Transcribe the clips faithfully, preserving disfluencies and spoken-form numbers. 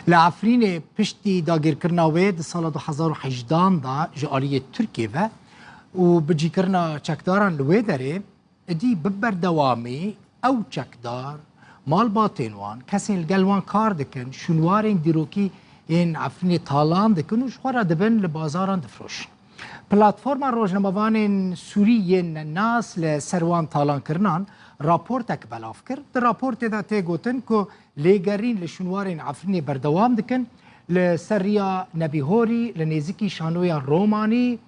Li Efrînê piştî dagirkirina wê di sala du hezar û hejdehan de ji aliyê Tirkiyê ve û bicîkirina çekdaran li wê derê, êdî bi berdewamî ew çekdar, malbatên wan, kesên li gel wan kar dikin, şûnwarên dîrokî yên Efrînê talan dikin û ji xwe re dibin li bazaran difiroşin. Platforma Rojnamevanên Sûrî yên Nas li ser wan talankirinan raportek belav kir. Di raportê de tê gotin ku lêgerîn li şûnwarên Efrînê berdewam dikin. Li ser riya Nebîhorî, li nêzîkî şanoya Romanî,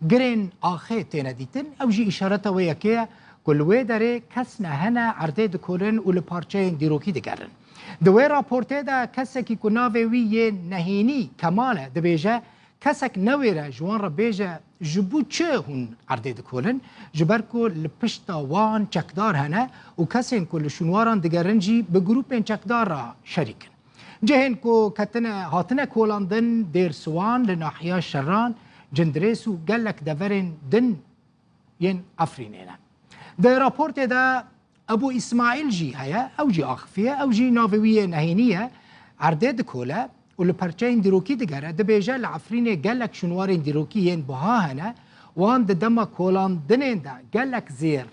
girên axê têne dîtin. Ew jî îşareta wê yekê ye ku li wê derê kes nehene erdê dikolin û li parçeyên dîrokî digerin. Di wê raportê de kesekî ku navê wî yê nehênî Kemal e, dibêje, kesek newêre ji wan re bêje ji bo çi hûn erdê dikolin, ji ber ku li pişta wan çekdar hene û kesên ku li şûnwaran digerin jî bi grûpên çekdar re şerîk in. Cihên ku ketine, hatine kolandin Dêrsiwan, li nahiya Şeran, Cindirês û gelek deverên din yên Efrînê ne. Di raportê de Ebû Îsmaîl jî heye, ew jî axifiye, ew jî navê wî yê nehênî ye, erdê dikole û li perçeyên dîrokî digere, dibêje, li Efrînê gelek şûnwarên dîrokî yên buha hene, wan di dema kolandinên de gelek zêr,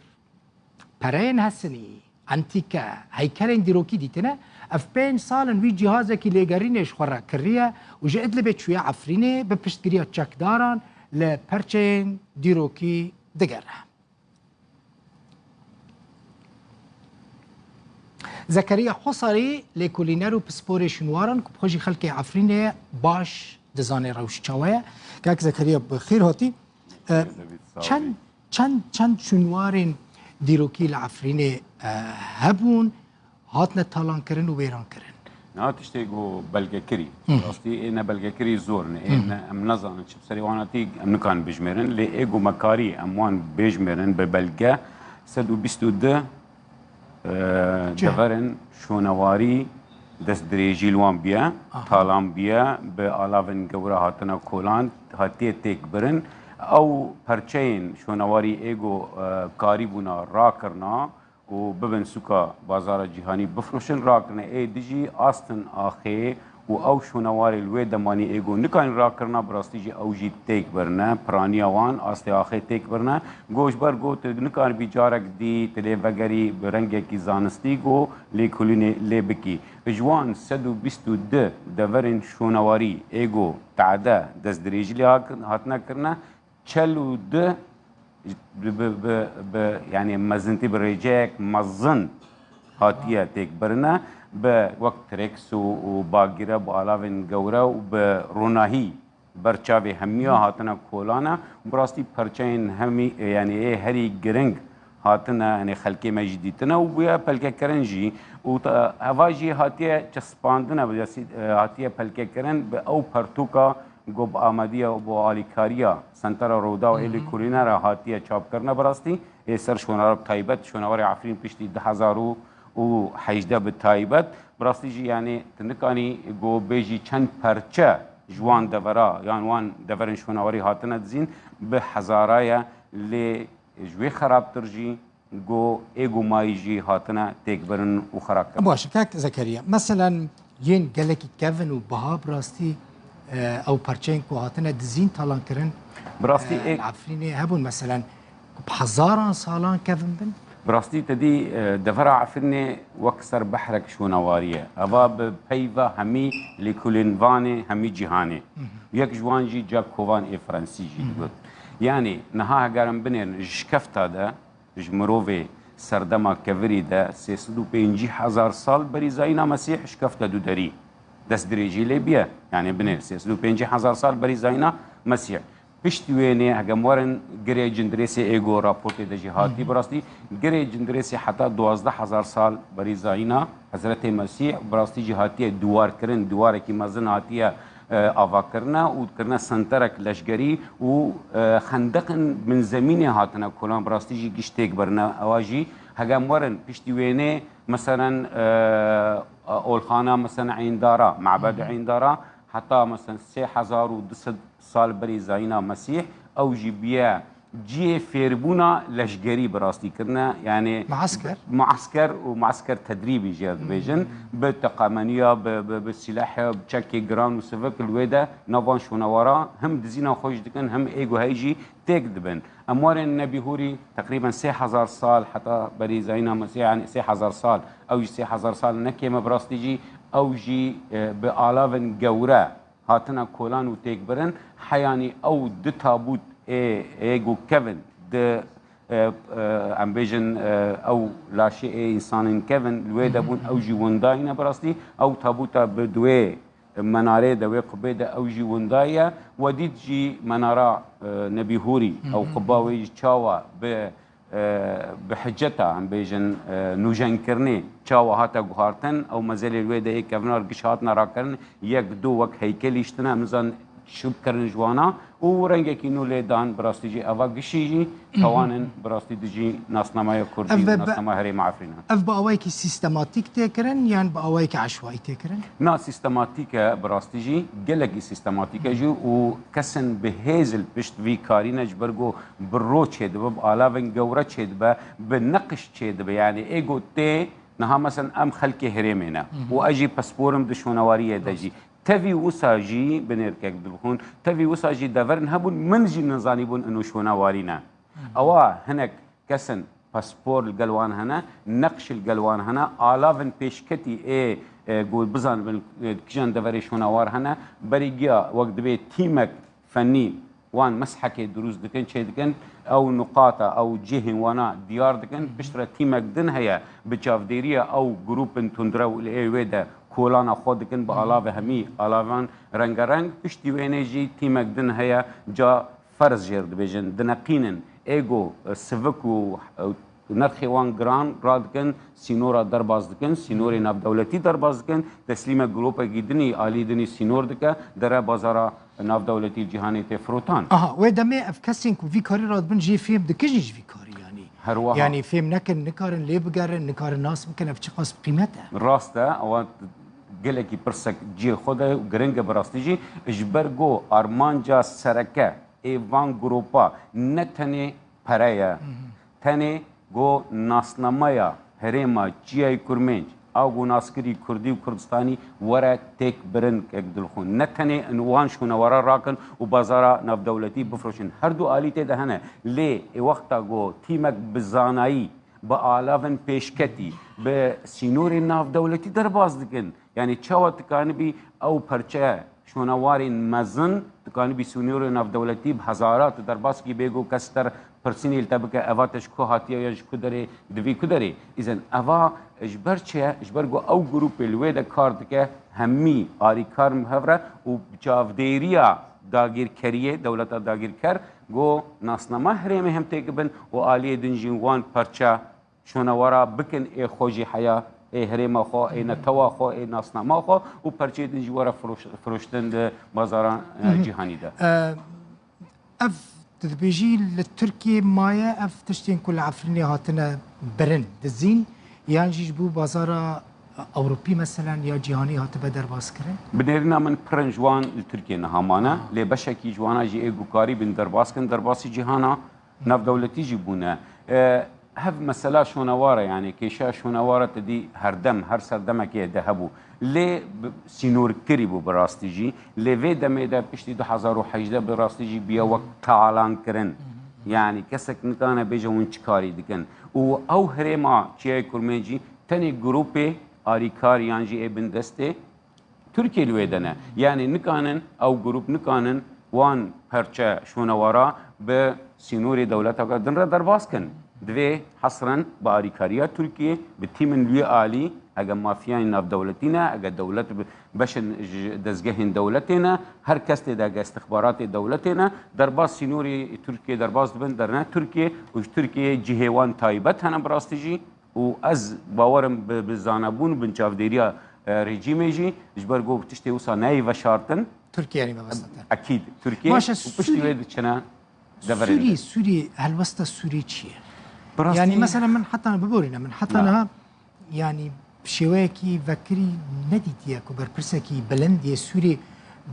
pereyên hesinî, entîke, heykelên dîrokî dîtine. Ev pênc sal in wî cîhazekî lêgerînê ji xwe re kiriye û ji Idlibê çûye Efrînê, bi piştgiriya çekdaran li perçeyên dîrokî digere. Zekeriya Hosarî, lêkolîner û pisporê şûnwaran ku bi xwe jî xelkê Efrînê baş dizane rewş çawa ye. Kak Zekeriya, bi xêr hatî. E, Sağ çend, olun. çend, çend şûnwarên dîrokî li Efrînê, e, hebûn, hatine talankirin û wêrankirin? Niha tiştê ku belgekirî. Hı. Rastî ê ne belgekirî zor ne. Ê Hı. ne, em nazanin çi bi serê wan hatî, em nikarin bijmêrin. Lê ê ku me karî em wan bêjmêrin bi belge, sed û bîst û du, e, Çi? deverên şonewarî destdirêjî li wan bûye, Aha. talan bûye, bi alavên gewre hatine kolan, hatiye têkbirin. Ew perçeyên şonewarî ê ku, e, karîbûna rakirina, û bibin sûka bazara cîhanî bifroşin, rakirine ê dijî astin axê û ew şûnewarê li wê demanî ê ku nikarin rakirina, bi rastî jî ew jî têk birine, piraniya wan astê axê têk birine. Go ji ber ku tu nikaribî carek dî, tu lê vegerî bi rengekî zanistî ku lêkolînê lê bikî. Ji wan sed û bîst û du deverên şûnewarî ê ku tade destdirêjî lê hak-, hatine kirine, çel û du bi, bi, bi, bi, yanî mezintî, bi rêceyek mezin hatiye têkbirine, bi wek trêks û, û bagîre, bi alavên gewre û bi ronahî ber çavê hemiya hatine kolane. Bi rastî perçeyên hemî, yanî ê herî giring hatine, yanî xelkê me jî dîtine û bûye pelkekirin jî. Û te-, eva jî hatiye çespandine, bi destî, e, hatiye pelkekirin bi ew pertûka ku bi amediya û bi alîkariya Sentera Rûdaw ê Hı hı. lêkolîne re hatiye çapkirine. Bi rastî ê ser şonara bi taybet, şonawarê Efrîn piştî du hezar û hejdeh bi taybet. Bi rastî jî, yanî, tu nikanî ku bêjî çend perçe ji wan devera, yan wan deverên şonawarî hatine dizîn, bi hezara ye, lê ji wê xerabtir jî ku ê ku mayî jî hatine têkbirin û xerabkirin. Baş e, kak Zekeriya. Meselen, yên gelekî kevin û biha, bi rastî, e, ew perçeyên ku hatine dizîn, talan kirin, Bi rastî e, ê li Efrînê hebûn, meselen, bi hezaran salan kevin bin? Bi rastî te dî, e, devera Efrînê wek ser behrek şonewarî ye. Eva bi peyva hemî lêkolînvanê hemî cîhanê. Hı hı. Yek ji wan jî Jack Covan ê Fransî jî Hı hı. digot. Yanî niha heger em binêrin ji şikefta de, ji mirovê serdema kevirî de sê sed û pêncî hezar sal berî zayîna Mesîh şikefte duderî. Destdirêjî lê bûye. Yanî binêr sê sed û pêncî hezar sal berî zayîna Mesîh. Piştî wê nê hege em werin girê Cindirêsê ê ku raportê de jî hatî, Hı hı. bi rastî girê Cindirêsê heta duwazdeh hezar sal berî zayîna Hezretê Mesîh bi rastî jî hatiye dîwarkirin, dîwarekî mezin hatiye e, avakirine û kirine senterek leşgerî û, e, xendeqên binzemînê hatine kolan, bi rastî jî giş têk birine. Ewa jî hege em werin piştî wênê, meselen, e, olxana, meselen, Eyndara, mebed Hı hı. Eyndara, heta, meselen, sê hezar û du sed sal berî zayîna Mesîh, ew jî bûye cihê fêrbûna leşgerî bi rastî kirine, yanî Muesker. Muesker û muesker tedrîbî jê re dibêjin, bi teqemeniya, bi, bi, bi sîlehê, bi çekê giran û sivik li wê de nav van şonewara him dizîna xwe jî dikin, him ê guhey jî têk dibin. Em warên Nebî Hûrî teqrîben sê hezar sal, heta berî zayîna Mesîh, yanî sê hezar sal, ew jî sê hezar sal ne kêm e bi rastî jî, ew jî, e, bi alavên gewre hatine kolan û têkbirin. Heyanî ew du tabût ê, ê ku kevin di, e, e, em bêjin, e, ew laşê ê însanên kevin li wê de bûn, ew jî windayî ne bi rastî. Ew tabûta bi di wê menarê de, wê qubê de ew jî windayî ye. We dît jî menara, e, Nebî Hûrî, ew quba wê jî çawa bi e, bi hiceta, em bêjin, e, nûjenkirinê çawa hate guhartin, ew mezelê li wê de ê kevnar giş hatine rakirin, yek du wek heykelî ştine, em nizanin çi bikirin ji wana û rengekî nû lê dan, bi rastî jî eva gişî jî tawanin bi rastî dijî nasnameya kurdî Ev û be-, be-, nasnama herêma Efrîn e. Ev bi awayekî sîstematîk tê kirin yan bi awayekî eşwayî tê kirin? Na, sîstematîk e, bi rastî jî gelekî sîstematîk e jî û kesên bi hêz li pişt vî karî ne, ji ber ku bi ro çêdibe, bi alavên gewre çêdibe, bi neqiş çêdibe. Yanî ê ku tê niha, meselen, em xelkê herêmê ne û ez jî pasporim di şonewariyê de jî. Tevî wisa jî binêrkek dibixwin, tevî wisa jî deverin hebûn, min jî nizanîbûn ino şonewarî ne. Ewa hinek kesên paspor li gel wan hene, neqş li gel wan hene, alavên pêşketî ê, e, ku bizanibin, e, kîjan deverê şonewar hene, berî giya wek dibê tîmek fennî wan meshekê dirûst dikin, çê dikin, ew nuqata, ew cihên wana diyar dikin, piştre tîmek din heye, bi çavdêriya ew grûpên tundrew li ê wê de kolana xwe dikin, bi alavê hemî alavan rengereng, piştî wênê jî tîmek din heye, ca ferz jê re dibêjin, dineqînin, ê ku, e, sivik û, e, nirxê wan giran radikin, sînora derbas dikin, sînorê navdewletî derbas dikin, teslîme grûpekî dinî, alî dinî sînor dike, dere bazara navdewletî cîhanê tê firotan. Aha, wê demê ev kesên ku vî karî radibin jê fêm dikin jî ji vî karî, yanî. Her wiha. Yanî fêm nekin, nikarin lê bigerin, nikarin nas bikin, ev çiqas bi qîmet e. Rast e, ewa gelekî pirsek cihê xwe de û giring e bi rastî jî, ji ber ku armanca sereke ê van grûpa ne tenê pere ye, tenê ku nasnameya herêma Çiyayê Kurmênc, a ku naskirî kurdî û kurdistanî were têk birin kek dilxwin. Ne tenê in wan şûnewara rakin û bazara navdewletî bifroşin. Her du alî tê de hene. Lê ê wexta ku tîmek bi zanayî, bi alavên pêşketî, bi sînorên navdewletî derbas dikin. Yanî çawa dikanibî ew perçe şonewarên mezin, dikanibî sînorê navdewletî bi hezara tu derbas kî bê ku kes ter pirsînê li te bike, eva te ji ku hatiye ya ji ku derê, divî ku derê? Îzen eva ji ber çi ye? Ji ber ku ew grûpê li wê de kar dike, hemî alîkar bi hev re û bi çavdêriya dagîrkeriyê, dewleta dagîrker, ku nasnama herêmê hem têkibin û aliyê din jî wan perçe şonewara bikin ê xwe jî heya, ê herêma xwe, ê netewa xwe, ê nasnama xwe û perçeyê din jî were firoş-, firoştin di bazaran, e, cîhanî de. E, ev tu dibêjî li Tirkiyê maye ev tiştên ku li Efrînê hatine birin, dizîn, yan jî ji bo bazara Ewropî meselen ya cîhanî hatibe derbas kirin? Bi nêrîna min pirin ji wan li Tirkiyê niha mane, lê beşekî ji wana jî ê gukarî bin derbas kin, derbasî cîhana navdewletî jî bûne. E, hev mesela şonewar e, yanî kêşa şonewar e te dî her dem, her serdemekê de hebû. Lê bi-, sînorkirî bû bi rastî jî. Lê vê demê de piştî du hezar û hejdeh bi rastî jî bûye wek talan kirin. Yanî kesek nikane bêje hûn çi karî dikin. Û ew herêma Çiyayê Kurmên jî tenê grûpê alîkar yan jî ê bindestê Tirkiye li wê de ne. Yanî nikanin, ew grûp nikanin wan perçe şonewara bi sînorê dewleteke din re derbas kin. Divê hesren bi alîkariya Tirkiye, bi tîmin li wî alî, ege mafyayên navdewletî ne, ege dewlet bi-, beşin ji dezgehên dewletê ne, her kes tê de ege istixbaratê dewletê ne, derbas sînorê Tirkiye derbas dibin, derne Tirkiye û ji Tirkiye cihê wan taybet hene bi rastî jî. Û ez bawer im bi, bi zanebûn, bi çavdêriya, e, rejîmê jî, ji ber ku tiştê wisa neyê veşartin. Tirkiye yanî mebesta te. Ekîd. Tirkiye Baş e, û piştî Sûrî-, wê diçine deverê Sûrî, de. Sûrî, helwesta Sûrî çi ye? Bi rastî Yanî mesela min heta, biborîne min heta Na. niha, yanî şêweyekî vekirî nedîtiye ku berpirsekî bilind yê Sûrî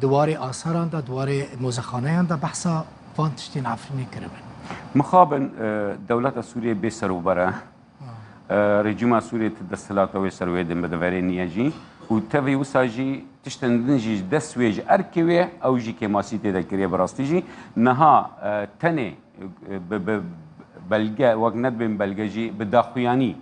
di warê asaran de, di warê mozexaneyan de behsa van tiştên Efrînê kiribin. Mixabin, e, dewleta Sûriyê bê serûber e. E, rejîma Sûriyê ti desthilata wê ser wê din bi deverê niye jî. Û tevî wisa jî tiştên din jî ji dest wê ji erkê wê ew jî kêmasî tê de kiriye bi rastî jî. Niha, e, tenê, e, bi, bi belge, wek nedibên belge jî bi daxuyanî,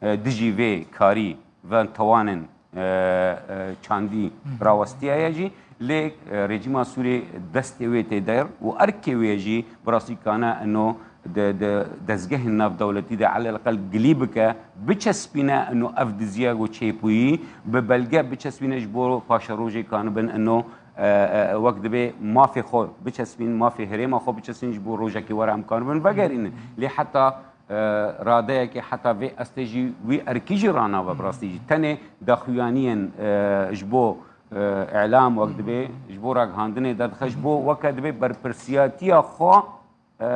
e, dijî vê karî van tawanên, e, e, çandî rawestiyaye jî, lê, e, rejîma Sûriyê destê wê tê der û erkê wê jî bi rastî kane ino di, di dezgehên navdewletî de eleleqel gilî bike, biçespîne ino ev diziya ku çêbûyî, bi belge biçespîne ji bo paşerojê kanibin ino, e, e, wek dibê mafê xwe biçespîn, mafê herêma xwe biçespîn ji bo rojekê were em kanibin vegerînin. Lê heta e, radeyekê heta vê estê jî wî erkî jî ranabe bi rastî jî. Tenê daxuyaniyên, e, ji bo, e, îlam wek dibê, ji bo ragihandinê derdixe, ji bo weke dibê berpirsiyatiya xwe, e,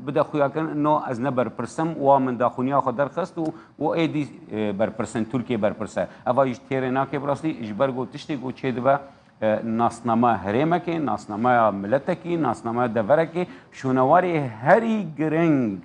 bide xuyakirin, no ez ne berpirs im, wa min daxuniya xwe derxist û, û êdî, e, berpirs in, Tirkiye berpirs e. Eva jî têrê nake bi rastî, ji ber ku tiştê ku çêdibe, e, nasnama herêmekê, nasnamaya miletekî, nasnamaya deverekê, şûnewarê herî giring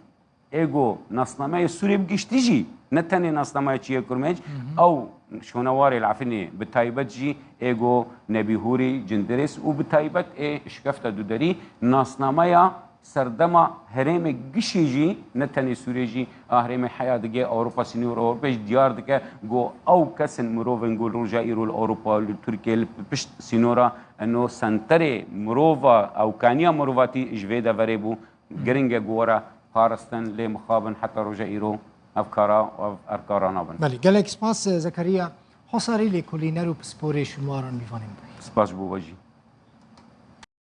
Ê ku nasnameyê Sûriyê bi giştî jî, ne tenê nasnameya Çiyê Kurmênc, ew şonewarê li Efrînê bi taybet jî ê ku Nebî Hûrî, Cindirês û bi taybet ê Şikefta Duderî nasnameya serdema herêmê gişê jî, ne tenê Sûriyê jî, a herêmê heya digê Ewropa, sînor Ewropê jî diyar dike ku ew kesin mirovên ku li roja îro li Ewropa, li Tirkiye, li pişt sînora eno senterê mirova, ewkaniya mirovatî ji vê deverê bû. Giring e ku were parastin, lê mixabin heta roja îro ev kara, ev erka ranabin. Belê, gelek spas, Zekeriya Hosarî, lêkolîner û pisporê şûnwaran, mîvanê me bûyî. Spas ji bo we jî.